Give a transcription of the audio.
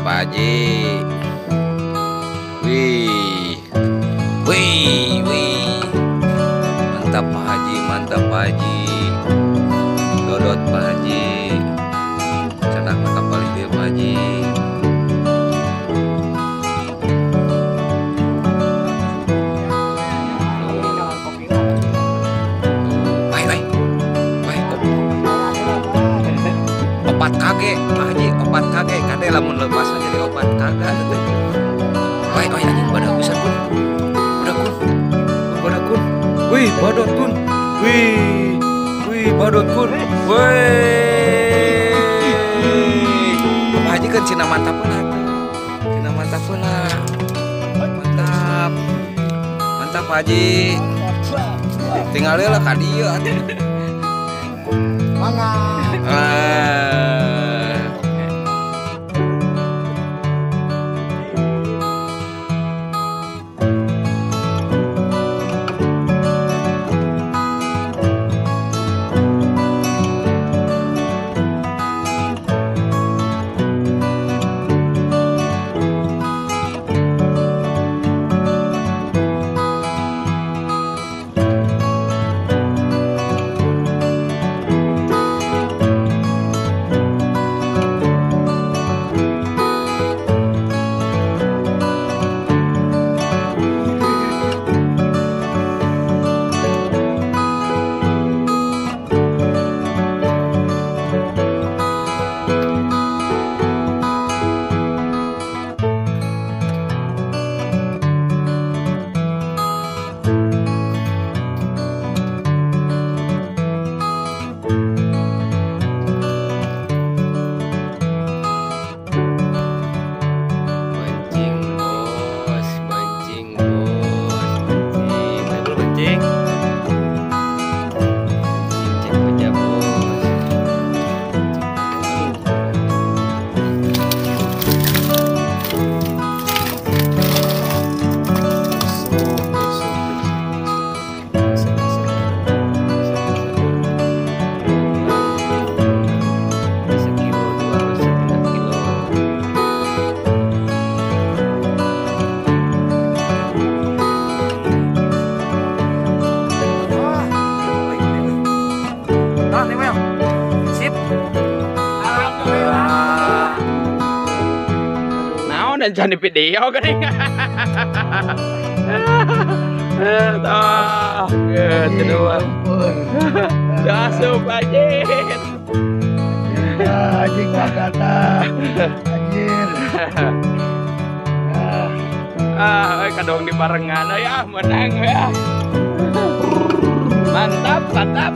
Pak Haji. Wih. Wih, wih. Mantap Pak Haji, mantap Pak Haji. Dodot Pak Haji. Cenak kapal dia Pak Haji. Opat kage, Pak Haji, opat kage, kade lamun lepas jadi opat kaga teh. Woi, oi anjing badak pisan kun. Badak kun. Badak kun. Wih, badot kun. Wih. Wih, badot kun. Wih. Pak Haji kan cina mantap lah tuh. Cina mantap lah. Mantap. Mantap Pak Haji. Tinggal lah ka dieu atuh. Mangga. Jangan di video kan ini. Tuh, kedua. Asup anjir. Anjing makata. Anjir. Ah, kadang di barengan ya, menang ya. Mantap, mantap.